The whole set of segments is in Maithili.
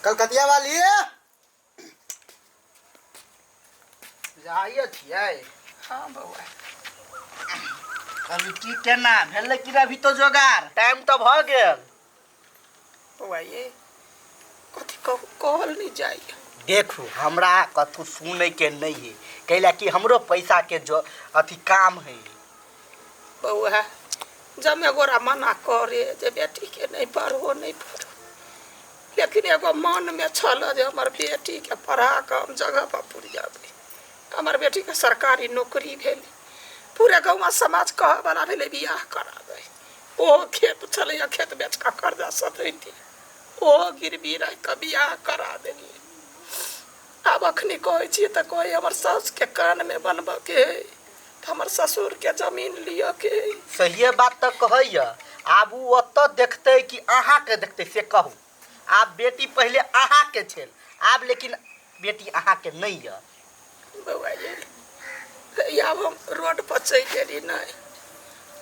कलकतिया वाली जाइए छियै। हाँ बौआ। कहली की केना भेलै कि अभी तो जोगार टाइम तऽ भऽ गेल। बौआ ये कथी कहू, कहल नहीं जाइए। देखू हमरा कथू सुनैके नहीं है, कैला कि हमरो पैसा के जो अथी काम है। बौआ जब एगोरा मना करे जे बेटी के नहीं पढ़ो नहीं पढ़ो, लेकिन एगो मन में छल जे हमर बेटी के पढ़ा के हम जगह पर पुर जाबे। हमर बेटी के सरकारी नौकरी भेल, पूरे गाँव समाज कह वाला भेलै बियाह कराबे। ओहो खेत छलैया, खेत बेच कऽ कर्जा सधैती, ओहो गिरवी राखि कऽ बियाह करा देलियै। आब अखनी कहै छियै तऽ कहै हमर सासुके कानमे बनबऽके हइ, तऽ हमर ससुरके जमीन लिअके हइ। सहिए बात तऽ कहैया। आब ओ ओतऽ देखतै कि अहाँके देखतै से कहू। आब बेटी पहिले अहाँके छल, आब लेकिन बेटी अहाँके नहि यऽ। बौआ ये आब हम रोड पर चलि गेली, नहि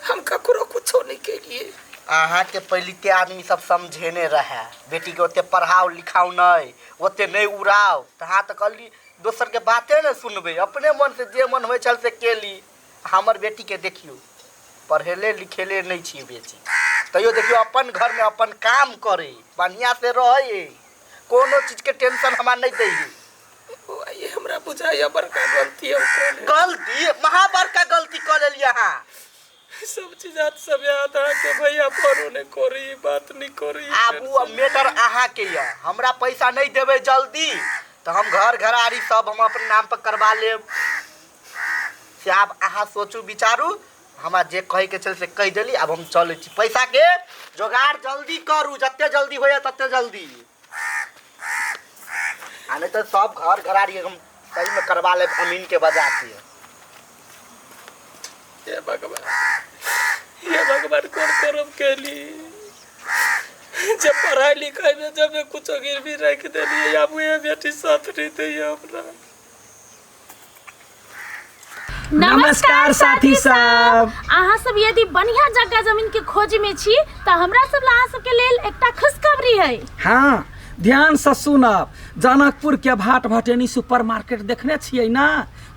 हम ककरो कुछो नहि केलिए। अहाँके पहिलिते आदमी सब समझेने रहए बेटीके ओते पढ़ाओ लिखाओ नहि, ओते नहि उड़ाओ, तऽ अहाँ तऽ कहली दोसरके बाते नहि सुनबै, अपने मनसँ जे मन होइ छल से केली। हमर बेटीके देखियौ, पढ़ेले लिखेले नहि छियै बेटी, तैयो देखियौ अपन घरमे अपन काम करै, बढ़िआँसँ रहै, कोनो चीजके टेंशन हमरा नहि दै है। बौआ ये हमरा बुझाइया बड़का गलती हम कऽ लेलियै। गलती महा बड़का गलती कऽ लेलियै अहाँ। सब चीज हाथ सब याद अहाँके भैया फोनो नहि करी, बात नहि करी। आब ओ मैटर अहाँके यऽ, हमरा पैसा नहि देबै जल्दी तऽ हम घर घरारी सब हम अपन नाम पर करवा लेब। से आब अहाँ सोचू विचारू, हमरा जे कहैके छल से कहि देली, आब हम चलै छी। पैसाके जोगाड़ जल्दी करू, जते जल्दी होइए तते जल्दी, आ नहि तऽ सब घर घरारी हम सहीमे करवा लेब अमीनके बजा के। हे भगवान, हे भगवान, कोन करम केली जब पढ़ाई लिखाई में जब मैं कुछ गिरवी रख देलिए, अब ये बेटी साथ नहीं दैया अपना। नमस्कार साथी सब, अहाँ सब यदि बढ़िया जगह जमीन के खोज में छी तऽ हमरा सब ला अहाँ सबके लेल एकटा खुशखबरी है। हाँ ध्यान से सुनब, जनकपुर के भाट भटेनी सुपर मार्केट देखने छियै ना,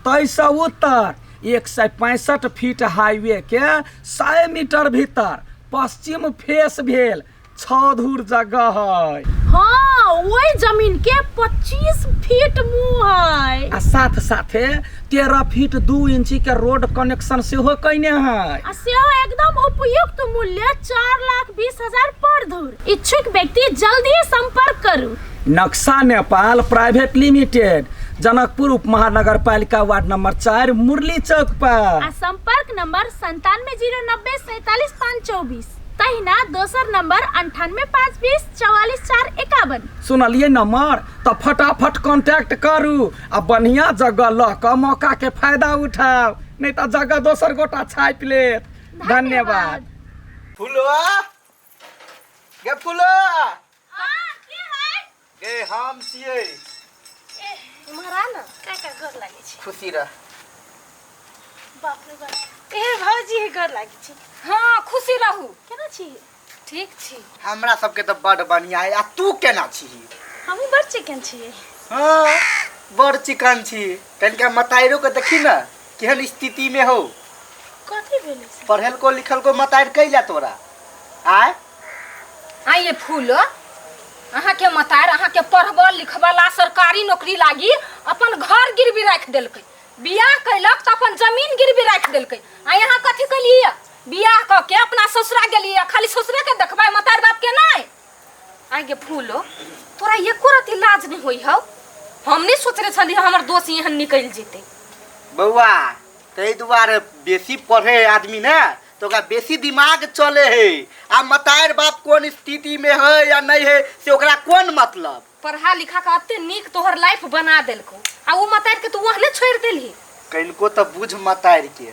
ताहिसँ उत्तर 165 फीट हाईवे के 100 मीटर भीतर पश्चिम फेस भेल 6 धूर जगह है। हाँ वही जमीन के 25 फीट मुँह है आ साथ साथे 13 फीट 2 इंची के रोड कनेक्शन सेहो कयने है आ सेहो एकदम उपयुक्त मूल्य 4,20,000 पर धूर। इच्छुक व्यक्ति जल्दी संपर्क करू। नक्शा नेपाल प्राइवेट लिमिटेड, जनकपुर उप महानगर पालिका वार्ड नंबर 4 मुरली चौक पर आ संपर्क नंबर 97 090 47 5 24, तहिना दोसर नंबर 98 5 20 44 4 51। सुनलिए नंबर तऽ फटाफट कांटेक्ट करू आ बढ़िया जगह लऽ कऽ मौका के फायदा उठाउ, नहीं तऽ जगह दोसर गोटा छापि लेत। धन्यवाद। फुलवा गे फुलवा। हाँ, के है? गे हम छियै। ए, इम्हर आ ना, काका गोर लागै छी। खुशी रह। बाप रे बाप, ए भौजी हे गोर लागै छी। हाँ खुशी रहू। केना छी? ठीक छी। हमरा सबके तऽ बड बढ़िया है, आ तू केना छी? हमहूँ बड़ चिकन छियै। हाँ बड़ चिकन छी। कनिका मताइरो के देखी ना केहन स्थिति में हो। कथी भेलै से? पढ़ेलको लिखलको मताइर कैला तोरा आय? आइए फूल, अहाँके मतार अहाँके पढ़बऽ लिखबऽ ला सरकारी नौकरी लागी अपन घर गिरवी राखि देलकै, बियाह कैलक तऽ अपन जमीन गिरवी राखि देलकै, आ यहाँ कथी कैलियै? बियाह कऽ के अपना ससुरा गेलियै, खाली ससुरे के देखबै मतार बाप के नहि। आइ गे फूलो, तोरा एको रति लाज नहि होइ हौ? हम नहि सोचने छलियै हमर दोस्त एहन निकलि जेतै। बौआ ताहि दुआरे बेसी पढ़े आदमी ने तो ओकरा बेसी दिमाग चले है, आ मतार बाप कोन स्थिति में है या नहीं है से ओकरा कोन मतलब। पढ़ा लिखा के अते नीक तोहर लाइफ बना देलको आ उ मतार के तू ओहने छोड़ देलही। कनिको तऽ बुझ मतार के,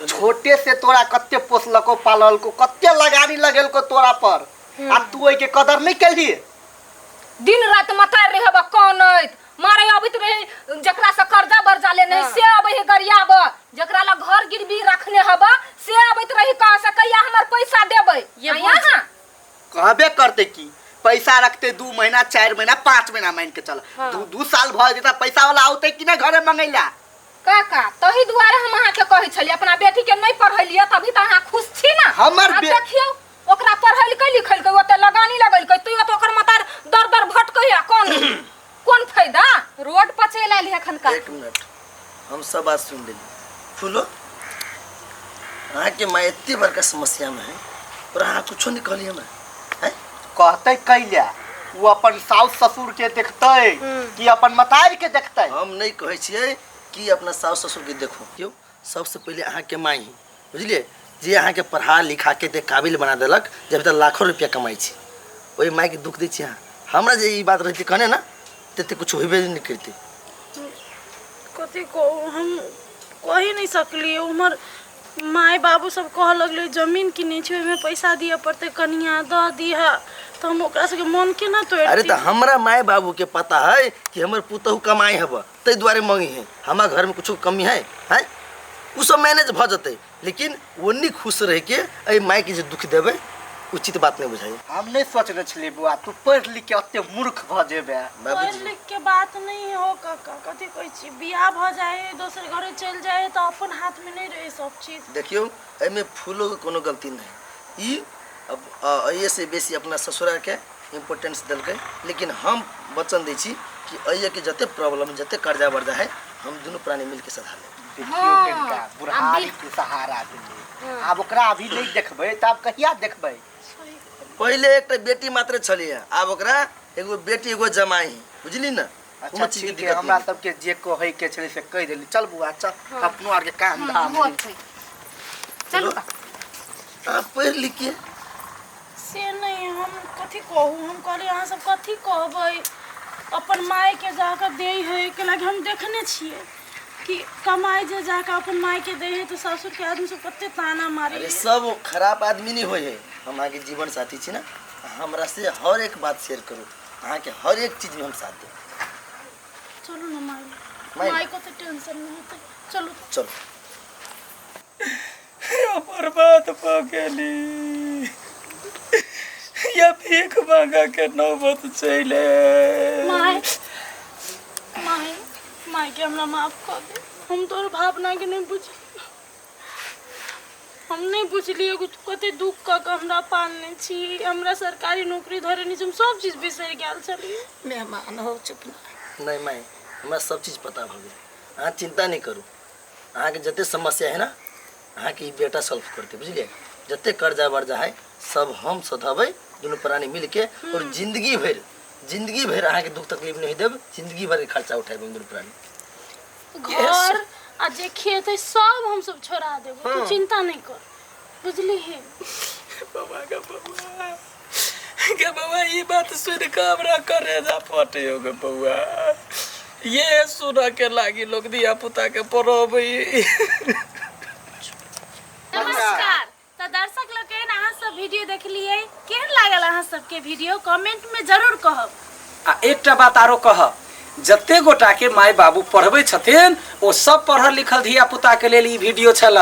छोटे से तोरा कते पोसलको पाललको, कते लगानी लगेलको तोरा पर, आ तू ओहि के कदर नहीं केलही। दिन रात मतार रहे बा कानैत मारे अबैत रहे, जकरा से कर्जा बर्जा लेने से अबै है गरियाब, जकरा ला घर गिरवी रखने हबा से अबैत रहे कहाँ से कहिया हमर पैसा देबै। ये आ यहाँ कहबे करते की पैसा रखते 2 महीना, 4 महीना, 5 महीना मान के चल, 2 2 साल भऽ जेतै, पैसा वाला औतै कि नहि घरे मंगैला? काका, तही दुआरे हम अहाँके कहै छलियै, अपना बेटी के नहि पढ़ेलियै, तभी तऽ अहाँ खुश छी ने। हमर आब देखियौ, ओकरा पढ़ेलकै लिखेलकै, ओते लगानी लगेलकै, तैयो तऽ ओकर मतार दर दर भटकैया। कोन कोन फायदा? रोड पर चलि आयल एखन का। एक मिनट, हम सब बात सुन लेली। फूलो, अहाँके माय एते बड़का समस्यामे है और अहाँ कुछो नहीं कहली हमरा हैं? कहतै कैला? ओ अपन साउस ससुर के देखतै कि अपन मतारी के देखतै? हम नहीं कहै छियै कि अपना साउस ससुर के देखो। क्यों? सबसे पहिले अहाँके माय ही, बुझलियै, जे अहाँके पढ़ा लिखा के एते काबिल बना देलक, जे अभी तक लाखों रुपया कमाइ छी, ओहि मायके दुख दै छी अहाँ। हमरा जे ई बात रहितै कहने ने, तते कुछ होबे नहि करितै। कथी कहू, हम कहि नहि सकलियै। उमहर माय बाबू सब कहऽ लगलै, जमीन किनै छै, ओहिमे पैसा दिअ पड़तै, कनिया दऽ दिह, तऽ हम ओकरा सबके मन केना अरे तोड़ितियै? तऽ हमरा माय बाबू के पता है कि हमर पुतहु कमाई हब, ताहि दुआरे मंगी है। हमरा घर में कुछो कमी है? है उ सब मैनेज भऽ जेतै, लेकिन ओन्नी खुश रह के एहि माय के जे दुख देबै, उचित बात नहीं बुझाइए। हम नहि सोचने छलियै बौआ, तू पढ़ि लिख के एते मूर्ख भऽ जेबे। पढ़ बाबूजी। लिख के बात नहीं हो काका। कथी कहै छी, बियाह भऽ जाइ है, दोसर घरे चलि जाइ है, तऽ अपन हाथमे नहि रहै सब चीज। देखियौ, एहिमे फूलोके कोनो गलती नहीं। ई अब एहिसँ बेसी अपना ससुराके इम्पोर्टेंस देलकै, लेकिन हम वचन दै छी कि एहिके जते प्रॉब्लम, जते कर्जा वर्जा है, हम दुनू प्राणी मिलके सधा लेब। देखियौ, कनिका बुढ़ारी के सहारा भेलै। आब ओकरा अभी नहि देखबै तऽ आब कहिया देखबै? पहिले एकटा बेटी मात्र छलियै, आब ओकरा एगो बेटी, एगो जमाई है, बुझली ने? अच्छा, कोनो चीजके ठीक है। दिक्कत हमरा नहीं। सबके जे कहै के छलै से कहि देली। चल बुआ, चल, अपनो आरके काम धाम है। होतै, चलू। अहाँ पढ़ि लिख के से नहि, हम कथी कहू, हम कहलियै अहाँ सब कथी कहबै, अपन मायके जाकऽ दै है, कैलाकि हम देखने छियै कि कमाइ जे जाकऽ अपन मायके दै है, तऽ सासुरके आदमी सब कते ताना मारै अरे है। सब खराब आदमी नहीं होइ है। हम अहाँके जीवन साथी छी ने, हमरा से हर एक बात शेयर करू, अहाँके हर एक चीजमे हम साथ देब। चलू ने माय। माय। माय को तऽ टेंशन नहि होतै, चलू। चलू। बर्बाद भऽ गेली या भीख मांगे के नौबत चलि। माय, माय, मायके हमरा माफ कऽ दे। हम तोहर भावनाके नहि बुझलियै। हम नहि बुझलियै कि तू कते दुख कऽ कऽ हमरा पालने छी, हमरा सरकारी नौकरी धरेने छी। हम सब चीज बिसरि गेल छलियै। मेहमान हो, चुप ना। नहि माय, हमरा सब चीज पता भऽ गेल। अहाँ चिंता नहि करू। अहाँके जते समस्या है ना, अहाँके ई बेटा सॉल्व करतै, बुझलियै? जते कर्जा वर्जा है, सब हम सधेबै दुनू प्राणी मिलके, और जिंदगी भरि, जिंदगी भरि अहाँके दुख तकलीफ नहीं देब। जिंदगी भरि के खर्चा उठेबै हम दुनू प्राणी। घर आ जे खेत है, सब हमसब छोड़ा देबो। तू चिंता नहीं कर, बुझली? बौआ गे बौआ गे बौआ, ई बात सुनि कऽ हमरा करेजा फटैयो गे बौआ। ये सुनऽ के लागी लोग धिया पुता के पढ़बै। नमस्कार। तऽ दर्शक लोकनि, अहाँ सब वीडियो देखलियै, केहन लागल अहाँ सबके वीडियो, कमेंट में जरूर कहब। आ एकटा बात आरो कहब, जते गोटा के माय बाबू पढ़बै छथिन, ओ सब पढ़ल लिखल धिया पुता के लेल ई वीडियो छल।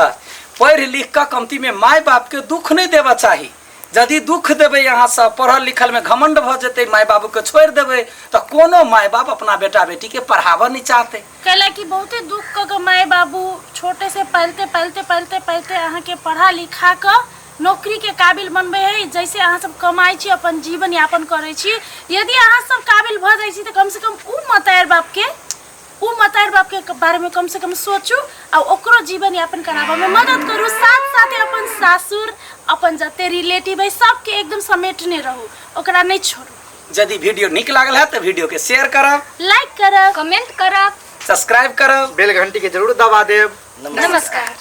पढ़ि लिख कऽ कमती में माय बाप के दुख नहीं देबऽ चाही। यदि दुख देबै अहाँ सब, पढ़ल लिखल में घमंड भऽ जेतै, माय बाबू के छोड़ि देबै, तऽ कोनो माय बाप अपना बेटा बेटी के पढ़ाबऽ नहीं चाहतै। कैला कि बहुते दुख कऽ के माय बाबू छोटे से पालते पालते पालते पालते अहाँके पढ़ा लिखा कऽ नौकरी के काबिल बनबै है, जैसे अहाँ सब कमाइ छी, अपन जीवन यापन करै छी। यदि अहाँ सब काबिल भऽ जाइ छी, तऽ कमसँ कम उ मतार बापके बारेमे कमसँ कम सोचू आ ओकरो जीवन यापन कराबऽमे मदद करू। साथ साथे अपन सासुर, अपन जते रिलेटिव है, सबके एकदम समेटने रहू, ओकरा नहि छोड़ू। यदि वीडियो नीक लागल है तऽ वीडियो के शेयर करब, लाइक करब, कमेंट करब, सब्सक्राइब करब, बेल घंटी के जरूर दबा देब। नमस्कार।